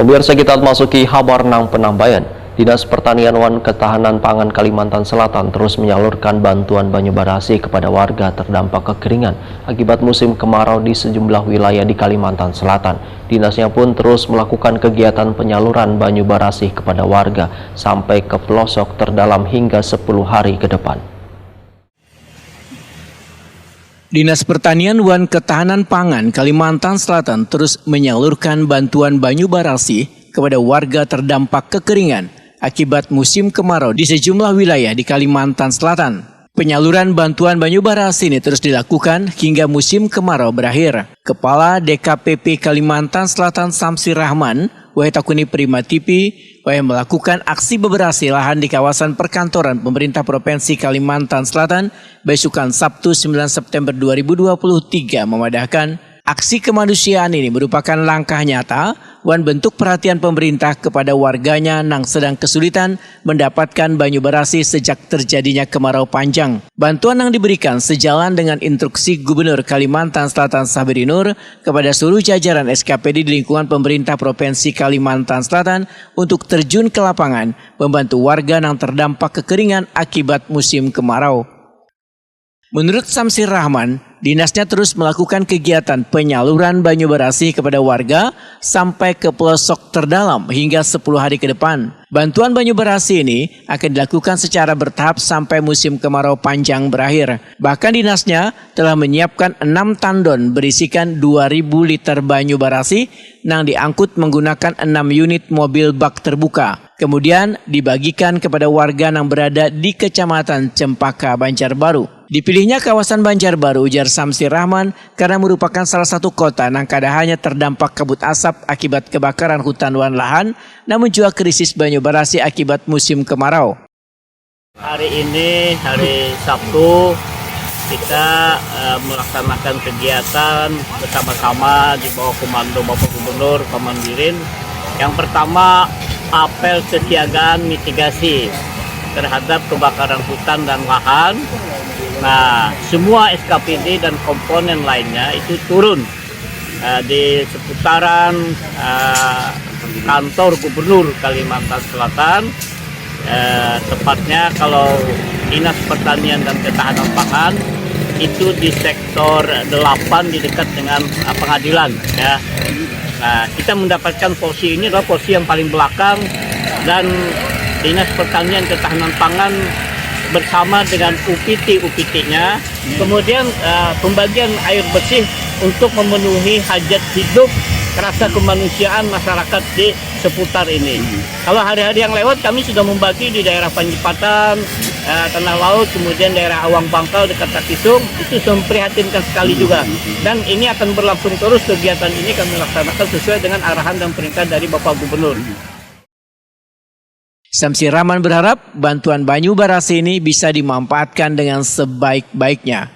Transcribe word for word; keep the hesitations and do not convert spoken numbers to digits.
Pemirsa, kita masuki habar nang penambayan. Dinas Pertanian wan Ketahanan Pangan Kalimantan Selatan terus menyalurkan bantuan banyu barasih kepada warga terdampak kekeringan akibat musim kemarau di sejumlah wilayah di Kalimantan Selatan. Dinasnya pun terus melakukan kegiatan penyaluran banyu barasih kepada warga sampai ke pelosok terdalam hingga sepuluh hari ke depan. Dinas Pertanian wan Ketahanan Pangan Kalimantan Selatan terus menyalurkan bantuan banyu barasih kepada warga terdampak kekeringan akibat musim kemarau di sejumlah wilayah di Kalimantan Selatan. Penyaluran bantuan banyu barasih ini terus dilakukan hingga musim kemarau berakhir. Kepala D K P P Kalimantan Selatan Samsir Rahman, wahai takuni Prima T V, wahai melakukan aksi beberasi lahan di kawasan perkantoran pemerintah Provinsi Kalimantan Selatan, besukan Sabtu sembilan September dua ribu dua puluh tiga memadahkan, aksi kemanusiaan ini merupakan langkah nyata wan bentuk perhatian pemerintah kepada warganya nang sedang kesulitan mendapatkan banyu barasih sejak terjadinya kemarau panjang. Bantuan yang diberikan sejalan dengan instruksi Gubernur Kalimantan Selatan Saberi Nur kepada seluruh jajaran S K P D di lingkungan pemerintah Provinsi Kalimantan Selatan untuk terjun ke lapangan membantu warga yang terdampak kekeringan akibat musim kemarau. Menurut Samsir Rahman, dinasnya terus melakukan kegiatan penyaluran banyu barasih kepada warga sampai ke pelosok terdalam hingga sepuluh hari ke depan. Bantuan banyu barasih ini akan dilakukan secara bertahap sampai musim kemarau panjang berakhir. Bahkan dinasnya telah menyiapkan enam tandon berisikan dua ribu liter banyu barasih nang diangkut menggunakan enam unit mobil bak terbuka. Kemudian dibagikan kepada warga yang berada di Kecamatan Cempaka, Banjarbaru. Dipilihnya kawasan Banjarbaru, ujar Samsir Rahman, karena merupakan salah satu kota yang kada hanya terdampak kabut asap akibat kebakaran hutan wan lahan, namun juga krisis banyu barasih akibat musim kemarau. Hari ini, hari Sabtu, kita eh, melaksanakan kegiatan bersama-sama di bawah komando Bapak Gubernur, Paman Birin. Yang pertama, apel kesiagaan mitigasi terhadap kebakaran hutan dan lahan. Nah, semua S K P D dan komponen lainnya itu turun eh, di seputaran eh, kantor Gubernur Kalimantan Selatan. Eh, tepatnya kalau Dinas Pertanian dan Ketahanan Pangan itu di sektor delapan di dekat dengan eh, pengadilan, ya. Nah, kita mendapatkan porsi ini adalah porsi yang paling belakang dan Dinas Pertanian Ketahanan Pangan bersama dengan U P T U P T-nya, kemudian eh, pembagian air bersih untuk memenuhi hajat hidup rasa kemanusiaan masyarakat di seputar ini. Kalau hari-hari yang lewat kami sudah membagi di daerah Panjipatan, eh, Tanah Laut, kemudian daerah Awang Pangkal dekat Takisung, itu memprihatinkan sekali juga. Dan ini akan berlangsung terus kegiatan ini kami laksanakan sesuai dengan arahan dan perintah dari Bapak Gubernur. Samsir Rahman berharap bantuan banyu barasih ini bisa dimanfaatkan dengan sebaik-baiknya.